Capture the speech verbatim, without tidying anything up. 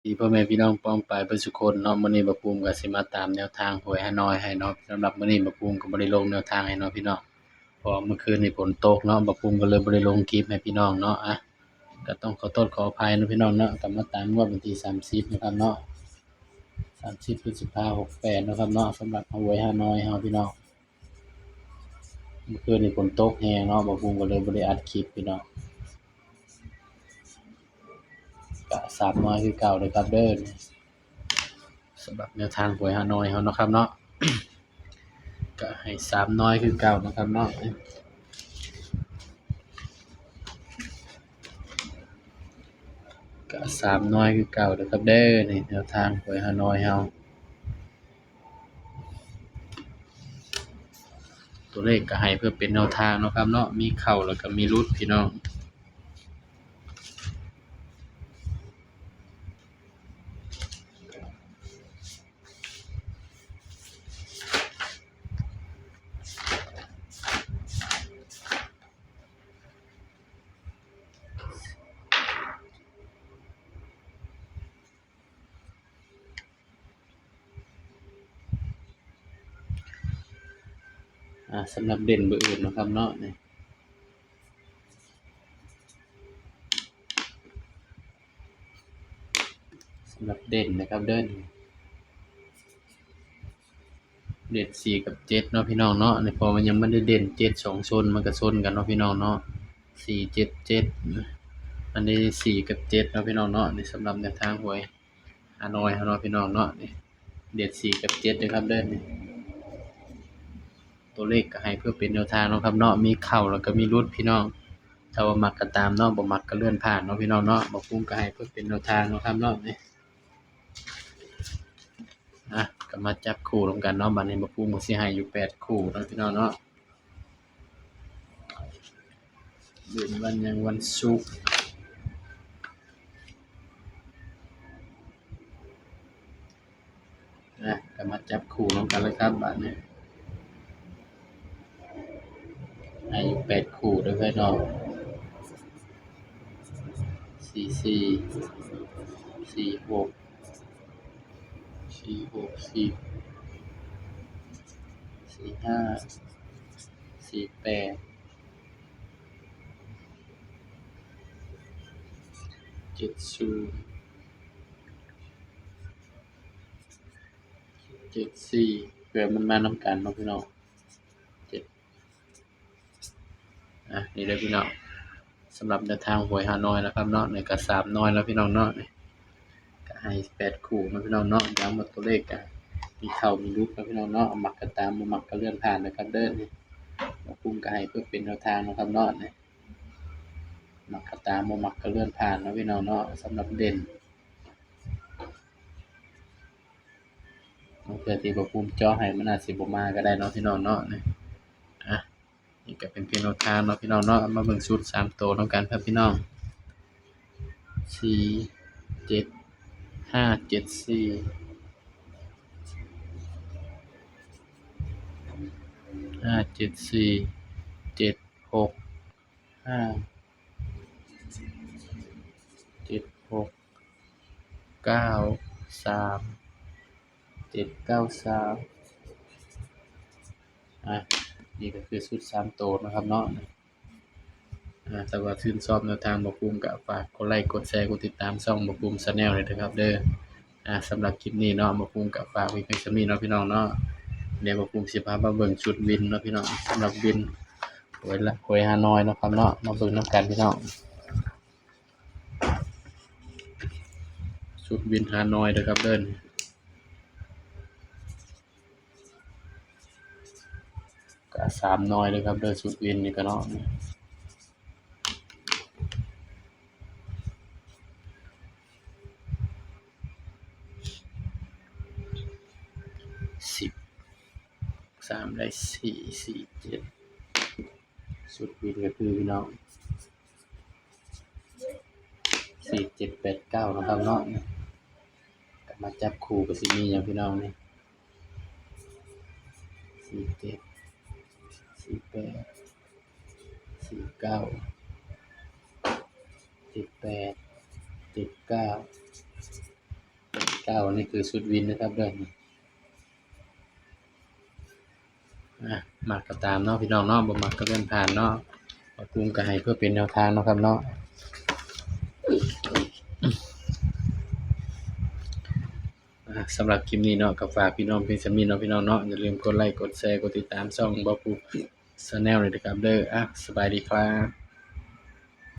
ดีพ่อแม่พี่น้องป้องปายเบิดสุคนเนาะ มื้อนี้บ่าวภูมิก็สิมาตามแนวทางหวยฮานอยให้เนาะ สำหรับมื้อนี้บ่าวภูมิก็บ่ได้ลงแนวทางให้เนาะพี่น้อง เพราะว่าเมื่อคืนนี้ฝนตกเนาะ บ่าวภูมิก็เลยบ่ได้ลงคลิปให้พี่น้องเนาะ อ่ะ ก็ต้องขอโทษขออภัยเนาะพี่น้องเนาะ ก็มาตามงวดวันที่สามสิบนะครับเนาะ สามสิบพฤษภาหกแปดนะครับเนาะ สำหรับหวยฮานอยเฮาพี่น้อง เมื่อคืนนี้ฝนตกแฮงเนาะ บ่าวภูมิก็เลยบ่ได้อัดคลิปพี่น้อง ก็สามน้อยคือเก่าเลยครับเด้อ สำหรับแนวทางหวยฮานอยเฮาเนาะครับเนาะ ก็ให้สามน้อยคือเก่านะครับเนาะ ก็สามน้อยคือเก่าเลยครับเด้อ นี่แนวทางหวยฮานอยเฮา ตัวเลขก็ให้เพื่อเป็นแนวทางเนาะครับเนาะ มีเข้าแล้วก็มีหลุดพี่น้อง อ่า สำหรับเด่นเบอร์อื่นเนาะครับเนาะ นี่ สำหรับเด่นนะครับเด้อ เด่นสี่กับเจ็ดเนาะพี่น้องเนาะ นี่ เพราะมันยังไม่ได้เด่นเจ็ดสองชน มันก็ชนกันเนาะพี่น้องเนาะ สี่เจ็ดเจ็ด อันนี้สี่กับเจ็ดเนาะพี่น้องเนาะ นี่สำหรับแนวทางหวยฮานอยเฮาเนาะพี่น้องเนาะ นี่ เด่นสี่กับเจ็ดนะครับเด้อ นี่ ตัวเลขก็ให้เพื่อเป็นแนวทางเนาะครับเนาะ มีเข้าแล้วก็มีหลุดพี่น้อง ถ้าว่ามักก็ตามเนาะ บ่มักก็เลื่อนผ่านเนาะพี่น้องเนาะ บ่าวภูมิก็ให้เพื่อเป็นแนวทางเนาะครับเนาะ นี่ อ่ะ ก็มาจับคู่นำกันเนาะ บัดนี้บ่าวภูมิก็สิให้อยู่แปดคู่เนาะพี่น้องเนาะ เป็นวันหยัง วันศุกร์ อ่ะ ก็มาจับคู่นำกันเลยครับ บัดนี้ ให้อยู่แปดคู่เด้อพี่น้อง สี่สี่ สี่หก สี่หก สี่ สี่ห้า สี่แปด เจ็ดศูนย์ เจ็ดสี่ เผื่อมันมานำกันเนาะพี่น้อง เจ็ด อ่ะ นี่เด้อพี่น้อง สำหรับแนวทางหวยฮานอยนะครับเนาะ นี่ก็สามน้อยแล้วพี่น้องเนาะ นี่ก็ให้แปดคู่นะพี่น้องเนาะ ย้ำว่าตัวเลขก็มีเข้ามีหลุดนะพี่น้องเนาะ มักก็ตาม บ่มักก็เลื่อนผ่านนะครับเด้อ นี่ บ่าวภูมิก็ให้เพื่อเป็นแนวทางนะครับเนาะ นี่ มักก็ตาม บ่มักก็เลื่อนผ่านนะพี่น้องเนาะ สำหรับเด่น บางเทื่อที่บ่าวภูมิเจาะให้มันอาจสิบ่มาก็ได้เนาะพี่น้องเนาะ นี่ อ่ะ นี่ก็เป็นเพียงแนวทางเนาะพี่น้องเนาะ มาเบิ่งชุดสามตัวนำกันครับพี่น้อง สี่เจ็ดห้าเจ็ดสี่ ห้าเจ็ดสี่ เจ็ดหกห้า เจ็ดหก เก้าสาม เจ็ดเก้าสาม อ่ะ นี่ก็คือชุดสามตัวนะครับเนาะ อ่า ถ้าว่าชื่นชอบแนวทางบ่าวภูมิก็ฝากกดไลค์ กดแชร์ กดติดตามช่องบ่าวภูมิ Channel เลยนะครับเด้อ อ่า สำหรับคลิปนี้เนาะ บ่าวภูมิก็ฝากไว้เพียงส่ำนี้เนาะพี่น้องเนาะ เดี๋ยวบ่าวภูมิสิพามาเบิ่งชุดวินเนาะพี่น้อง สำหรับวินหวยละ หวยฮานอยเนาะครับเนาะ มาเบิ่งนำกันพี่น้อง ชุดวินฮานอยเด้อครับเด้อ ก็สามน้อยเลยครับเด้อ ชุดวินนี่ก็เนาะ สิบ สามได้สี่ สี่เจ็ด ชุดวินก็คือพี่น้อง สี่เจ็ดแปดเก้านะครับเนาะ ก็มาจับคู่ก็สิมีหยังพี่น้องนี่ สี่เจ็ด สี่แปด สี่เก้า เจ็ดแปด เจ็ดเก้า เก้า นี่คือชุดวินนะครับเด้อ อ่ะ มักก็ตามเนาะพี่น้องเนาะ บ่มักก็เลื่อนผ่านเนาะ บ่าวภูมิก็ให้เพื่อเป็นแนวทางเนาะครับเนาะ อ่ะ สำหรับคลิปนี้เนาะ ก็ฝากพี่น้องเพียงส่ำนี้เนาะพี่น้องเนาะ อย่าลืมกดไลค์ กดแชร์ กดติดตามช่องบ่าวภูมิ Channel เลยนะครับเด้อ อ่ะ สบายดีครับ